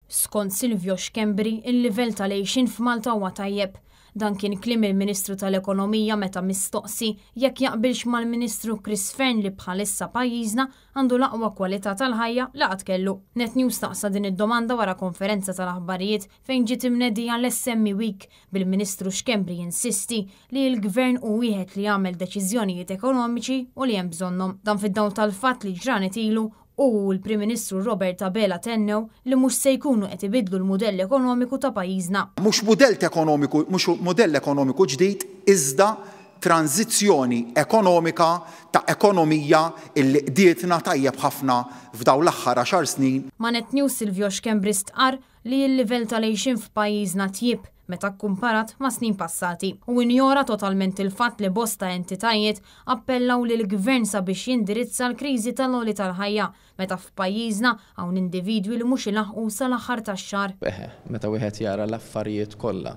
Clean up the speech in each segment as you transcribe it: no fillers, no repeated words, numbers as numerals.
Skont Silvio Schembri, il-livell tal-għixien f'Malta huwa tajjeb. Dan kien kliem il-Ministru tal-Ekonomija meta mistoqsi jekk jaqbilx mal-Ministru Chris Fearne li bħalissa pajjiżna għandu l-aqwa kwalità tal-ħajja li qatt kellu. Net News staqsa din id-domanda wara konferenza tal-aħbarijiet fejn ġiet imnedija l-SME Week, bil-Ministru Schembri jinsisti li l-Gvern hu wieħed li jagħmel deċiżjonijiet ekonomiċi u li hemm bżonnhom. Dan fid-dawl tal-fatt li ġranet ilu hu u l-Prim Ministru Robert Abela tennew li mhux se jkunu qed ibiddlu l-mudell ekonomiku ta' pajjiżna. Mhux mudell ekonomiku, mhux mudell ekonomiku ġdid iżda tranżizzjoni ekonomika ta' ekonomija illi qdietna tajjeb ħafna f'dawn l-aħħar għaxar snin. Ma' Net News Silvio Schembri stqarr li l-livell tal-għixien f'pajjiżna tjieb meta kkumparat ma' snin passati u injora totalment il-fatt li bosta entitajiet appellaw lill-Gvern sabiex jindirizza l-kriżi tal-għoli tal-ħajja meta f'pajjiżna hawn individwi li mhux ilaħħqu sal-aħħar tax-xahar. Eħe, meta wieħed jara l-affarijiet kollha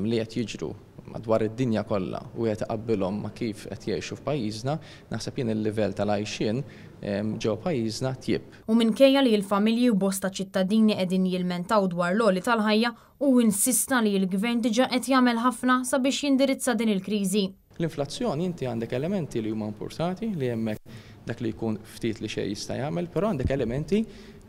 li qed jiġru madwar id-dinja kollha u wieħed iqabbilhom ma' kif qed jgħixu f'pajjiżna, naħseb jien il-livell tal-għajxien ġewwa pajjiżna tjieb. U minkejja li l-familji u bosta ċittadini qegħdin jilmentaw dwar l-għoli tal-ħajja, hu insista li l-Gvern diġà qed jagħmel ħafna sabiex jindirizza din il-kriżi. L-inflazzjoni inti għandek elementi li huma importati li hemmhekk dak li jkun ftit li xejn jista' jagħmel, però għandek elementi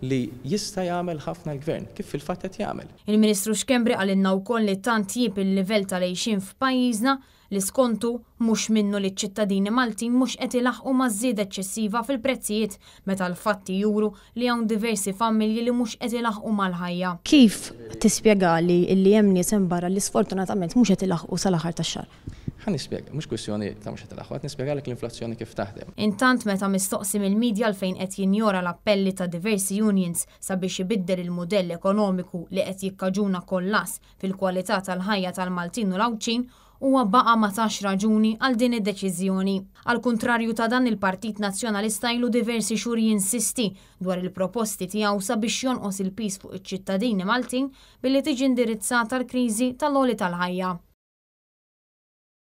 li jista' jagħmel ħafna l-Gvern, kif fil-fatt qed jagħmel. Il-Ministru Schembri qalilna wkoll li tant tjieb il-livell tal-għixien f'pajjiżna li skontu, mhux minnu li ċ-ċittadini Maltin mhux qed ilaħħqu maż-żieda eċċessiva fil-prezzijiet meta l-fatti juru li hawn diversi familji li mhux qed ilaħħqu mal-ħajja. Kif tispjegali li hemm nies hemm barra li sfortunatament mhux qed ilaħħqu sal-aħħar tax-xahar? Ħa nispjega, mhux kwistjoni ta' mhux qed ilaħħqu, qed nispjegalek l-inflazzjoni kif taħdem. Intant meta mistoqsi mill-media għalfejn qed jinjora l-appelli ta' diversi unions sabiex ibiddel il-mudell ekonomiku li qed jikkaġuna kollass fil-kwalità tal-ħajja tal-Maltin u l-Għawdxin, huwa baqa' ma tax raġuni għal din id-deċiżjoni. Għall-kuntrarju ta' dan, il-Partit Nazzjonalista ilu diversi xhur jinsisti dwar il-proposti tiegħu sabiex jonqos il-piż fuq iċ-ċittadini Maltin billi tiġi indirizzata l-kriżi tal-għoli tal-ħajja.